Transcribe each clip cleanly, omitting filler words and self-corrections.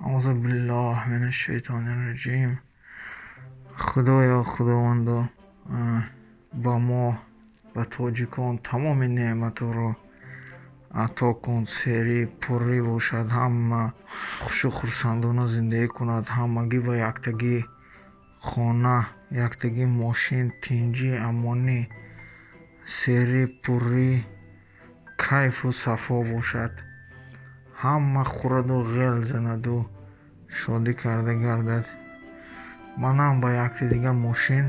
Аъузу биллоҳ минаш шайтони раҷим. Худоё, Худовандо, ба мо, ба тоҷикон тамоми неъматҳоро ато кун. Серӣ пуррӣ бошад, ҳама хушу хурсандона зиндагӣ кунад, ҳамагӣ ба яктагӣ хона, яктагӣ мошин, тинҷӣ, амонӣ, серӣ пуррӣ, кайфу сафо бошад. Ҳама хӯраду ғел занаду шодӣ карда гардад. Манам ба якти дига мошин,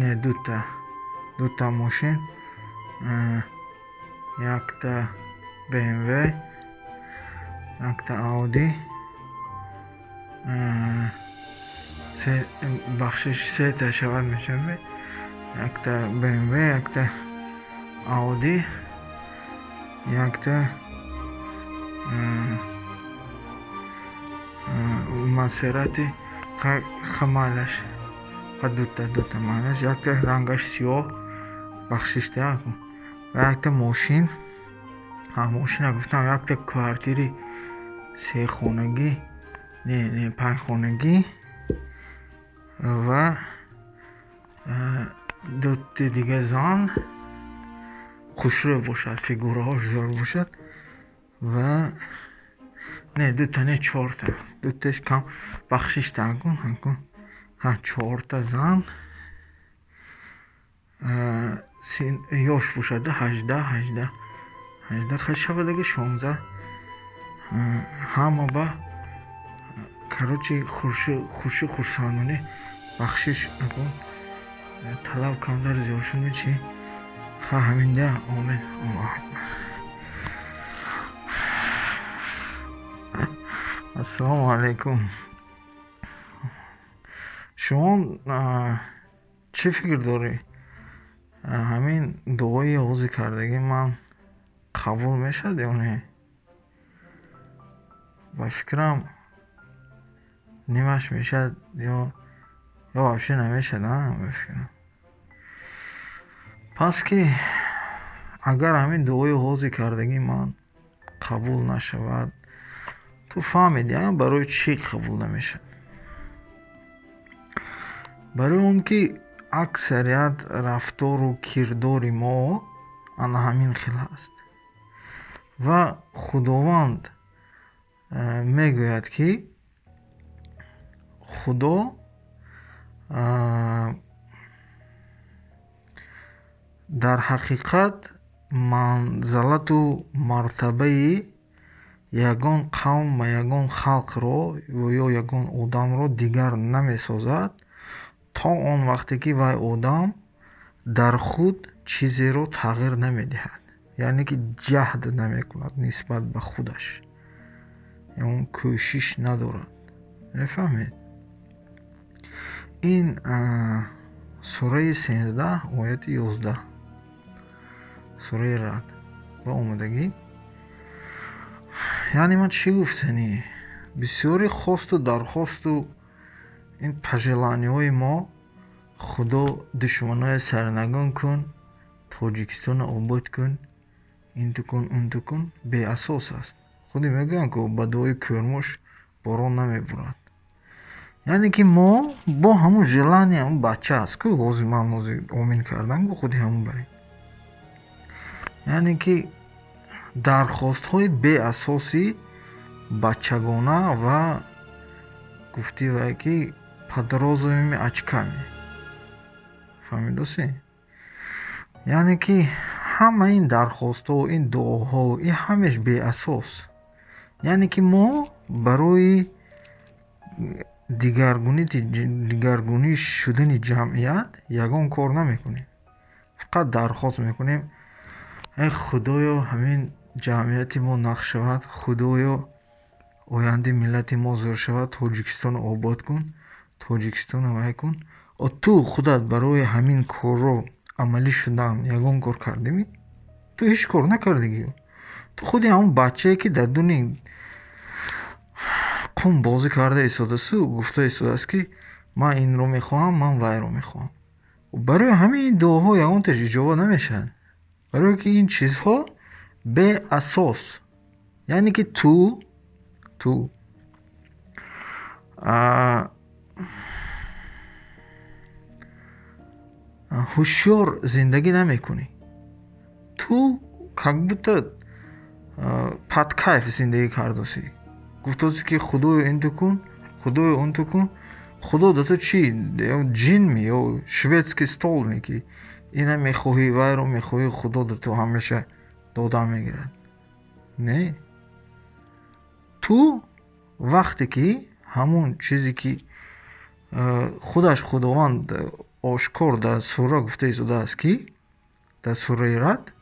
не, дута мошин, якта БМВ, якта Ауди, бахшиш, сета шавад, мешавад, якта БМВ, якта Ауди, якта Масерати. Майлаш, дута майлаш, якта рангаш сиёҳ, бахшиш, ва якта мошин. Мошина гуфтам, якта квартири сехонагӣ, не, не, панҷхонагӣ ва дути дига зан хушрӯ бошад, фигураҳош зӯр бошад. Ва не, дута не, чорта, дуташ кам, бахшиш, кун, кун, чорта зан, ёш бошад 18, 18, 18, хай шавад аги 16. Ҳама ба, короче, хуши хурсандонӣ. Бахшиш, кун, талаб камтар зиёд шуд, чи ха, ҳаминда. Омин, Аллоҳу акбар. Ассалому алайкум. Шумо чӣ фикр дорӣ, ҳамин дуои оғози кардагии ман қабул мешавад ё не? Ба фикрам, нимаш мешавад ё вообще намешавад, ба фикрам. Пас ки агар ҳамин дуои оғози кардагии ман қабул нашавад, ту фаҳмидӣ, барои чӣ қабул намешавад? Барои он ки аксарият рафтору кирдори мо ана ҳамин хел аст. Ва Худованд мегӯяд, ки Худо дар ҳақиқат манзалату мартабаи ягон қавм ва ягон халқро ё ягон одамро дигар намесозад, то он вақте ки вай одам дар худ чизеро тағйир намедиҳад, яъне ки ҷаҳд намекунад нисбат ба худаш, он кӯшиш надорад. Мефаҳмед? Ин сураи 13, ояти 11, сураи Рад ба омодагӣ. Яъне ман чӣ гуфтанӣ? Бисёри хосту дархосту ин пожелания ҳои мо: Худо, душманои сарнагун кун, Тоҷикистонро обод кун, инту кун, унту кун, беасос аст. Худи мегӯянд ку, ба дуои кӯрмуш борон намебурад. Яъне ки мо бо ҳамун желание, ҳамун бача аст ку, ҳозир ман ҳозир омин кардам ку, худи ҳамун барин. Яъне ки дархостҳои беасоси бачагона ва гуфти вай ки под розовыми очками. Фаҳмидоси? Яъне ки ҳама ин дархостҳо, ин дуоҳо, ин ҳамеш беасос. Яъне ки мо барои дигаргунӣ шудани ҷамъият ягон кор намекунем, фақат дархост мекунем: эй Худоё, ҳамин ҷамъияти мо нақ шавад, Худоё, ояндаи миллати мо зӯр шавад, Тоҷикистонро обод кун, Тоҷикистонро вай кун. Ту худат барои ҳамин корро амалӣ шудан ягон кор кардимӣ? Ту ҳеҷ кор накардагӣ. Ту худи ҳамон бачае, ки дар дуни қум бозӣ карда истодасту гуфта истодааст, ки ман инро мехоҳам, ман вайро мехоҳам. Барои ҳамин ин дуоҳо ягонташ иҷобат намешавад, барое ки ин чизҳо беасос. Яъне ки ту Ту ҳушёр зиндагӣ намекунӣ. Ту как будто под кайф зиндагӣ кардосӣ. Гуфтосӣ, ки Худоё, ин ту кун, Худоё, он ту кун. Худо да ту чӣ, ҷинми ё шведский стол ми, ки ина мехоҳӣ, вайро мехоҳӣ, Худо да ту ҳамеша дода мегирад? Не, ту вақте ки ҳамун чизе, ки худаш Худованд ошкор дар сура гуфта истодааст, ки дар сураи Рад,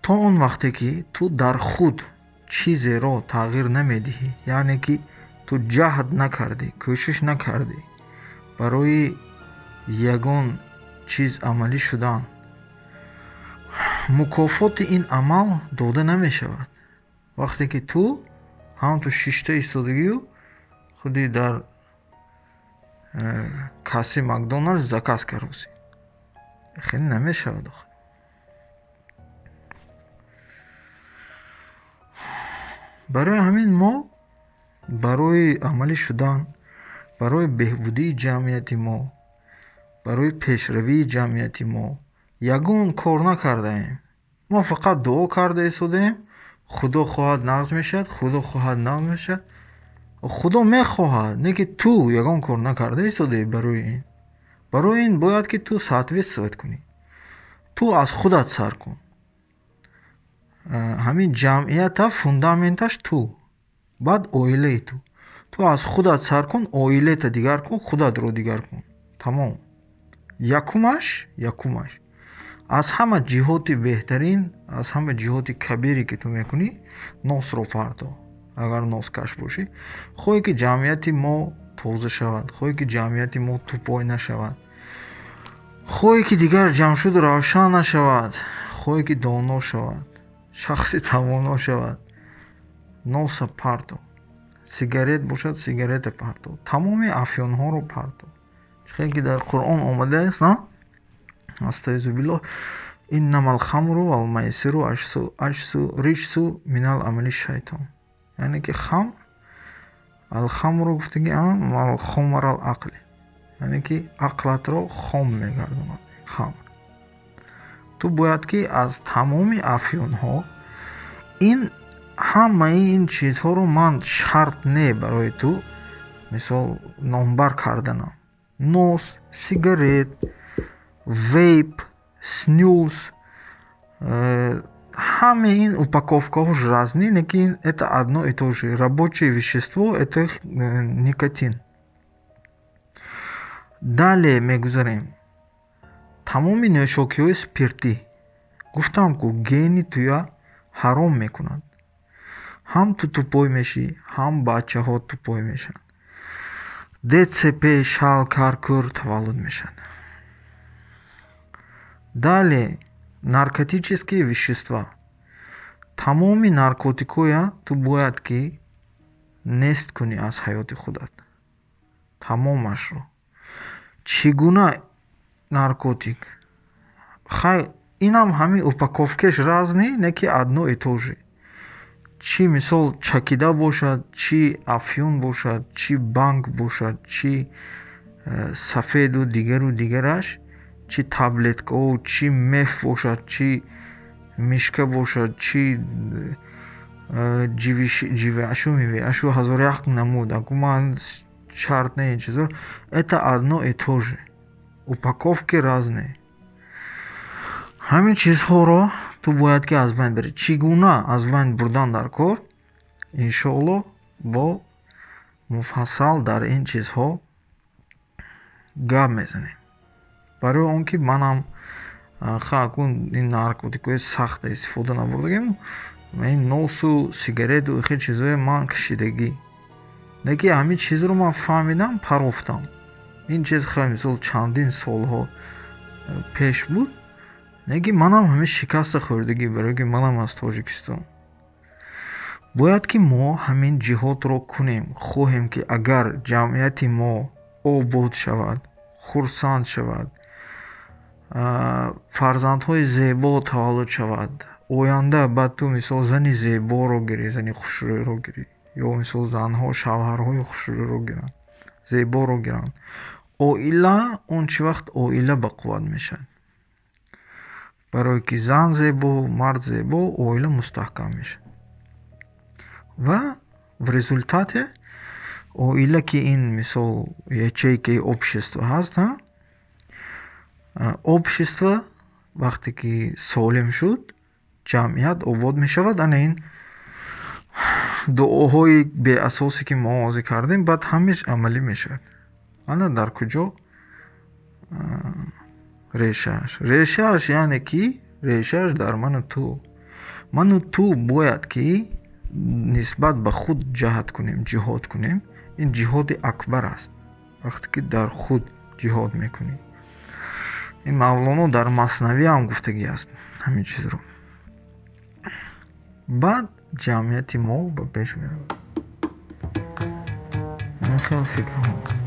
то он вақте ки ту дар худ чизеро тағйир намедиҳӣ, яъне ки ту ҷаҳд накардӣ, кӯшиш накардӣ барои ягон чиз амалӣ шудан, мукофоти ин амал дода намешавад. Вақте ки ту ҳамту шишта истодагию худи дар касси Макдоналдс заказ кардосӣ, хеле намешавад охир. Барои ҳамин мо барои амалӣ шудан, барои беҳбудии ҷамъияти мо, барои пешравии ҷамъияти мо ягон кор накардаем. Мо фақат дуо карда истодаем: Худо хоҳад, нағз мешавад, Худо хоҳад, нағз мешавад. Худо мехоҳад, не ки ту ягон кор накарда истодаӣ барои ин. Барои ин бояд ки ту соответствовать кунӣ. Ту аз худат сар кун. Ҳамин ҷамъията фундаменташ ту, баъд оилаи ту. Ту аз худат сар кун, оилата дигар кун, худатро дигар кун, тамом. Якумаш аз ҳама ҷиҳоти беҳтарин, аз ҳама ҷиҳоти кабире, ки ту мекунӣ, носро парто, агар носкаш бошӣ. Хоҳе ки ҷамъияти мо тоза шавад, хоҳе ки ҷамъияти мо тупой нашавад, хоҳе ки дигар Ҷамшуд равшан нашавад, хоҳе ки доно шавад, шахси тавоно шавад, носа парто. Сигарет бошад, сигарета парто, тамоми афёнҳоро парто. Хеле ки дар Қуръон омадааст, на, астаизу биллоҳ: иннамал хамру вал майсиру аҷсу риҷсу минал амали шайтон. Яъне ки хамр, алхамру гуфтаги хомарал ақли, яъне ки ақлатро хом мегардонад хамр. Ту бояд ки аз тамоми афёнҳо, ин ҳамаи ин чизҳоро ман шарт не барои ту мисол номбар карданам: нос, сигарет, вейп, снюс, ҳамаи ин упаковкаҳош разные, лекин это одно и то же рабочее вещество, это никотин. Далее мегузарем: тамоми нӯшокиҳои спиртӣ. Гуфтам ку, гени туя ҳаром мекунад. Ҳам ту тупой мешӣ, ҳам бачаҳо тупой мешаванд, ДЦП, шал, каркур таваллуд мешавад. Далее наркотические вещества. Тамоми наркотикҳоя ту бояд ки нест кунӣ аз ҳаёти худат, тамомашро. Чӣ гуна наркотик? Хай, инам ҳамин упаковкаш разный, не ки одно и то же. Чӣ мисол чакида бошад, чӣ афюн бошад, чӣ банг бошад, чӣ сафеду дигару дигараш, чӣ таблеткаҳо, чӣ меф бошад, чӣ мишка бошад, чӣ ҷивиашу мивиашу, ҳазору як намуд. Аку ман шарт не ин чизо, это одно и то же, упаковки разные. Ҳамин чизҳоро ту бояд ки аз байн барӣ. Чӣ гуна аз байн бурдан дар кор, иншоаллоҳ, бо муфассал дар ин чизҳо гап мезанем. Барои он ки манам акун ин наркотикҳои сахта истифода набурдагим, ин носу сигарету хел чизҳое ман кашидагӣ, лекин ҳамин чизро ман фаҳмидам, парофтам. Ин чиз хеле мисол чандин солҳо пеш буд, лекин манам ҳамин шикаста хӯрдагӣ, барое ки манам аз Тоҷикистон. Бояд ки мо ҳамин ҷиҳодро кунем. Хоҳем ки агар ҷамъияти мо обод шавад, хурсанд шавад, фарзандҳои зебо таваллуд шавад. Оянда баъд ту, мисол, зани зеборо гирӣ, зани хушрӯйро гирӣ, ё, мисол, занҳо шавҳарҳои хушрӯйро гиранд, зеборо гиранд. Оила он чӣ вақт оила бақувват мешавад? Барое ки зан зебо, мард зебо, оила мустаҳкам мешавад. Ва в результате оила, ки ин, мисол, ячейкаи общества ҳаст, общество вақте ки солим шуд, ҷамъият обод мешавад. Ана ин дуоҳои беасосе, ки мо ҳозир кардем, баъд ҳамеш амалӣ мешавад. Ана дар куҷо решааш? Решааш, яъне ки решааш дар ману ту. Ману ту бояд ки нисбат ба худ ҷаҳд кунем, ҷиҳод кунем. Ин ҷиҳоди акбар аст, вақте ки дар худ ҷиҳод мекунӣ. Ин Мавлоно дар Маснавиам гуфтагӣ аст ҳамин чизро. Баъд ҷамъияти мо ба пеш меравад. Ҳамин хел фикрҳо.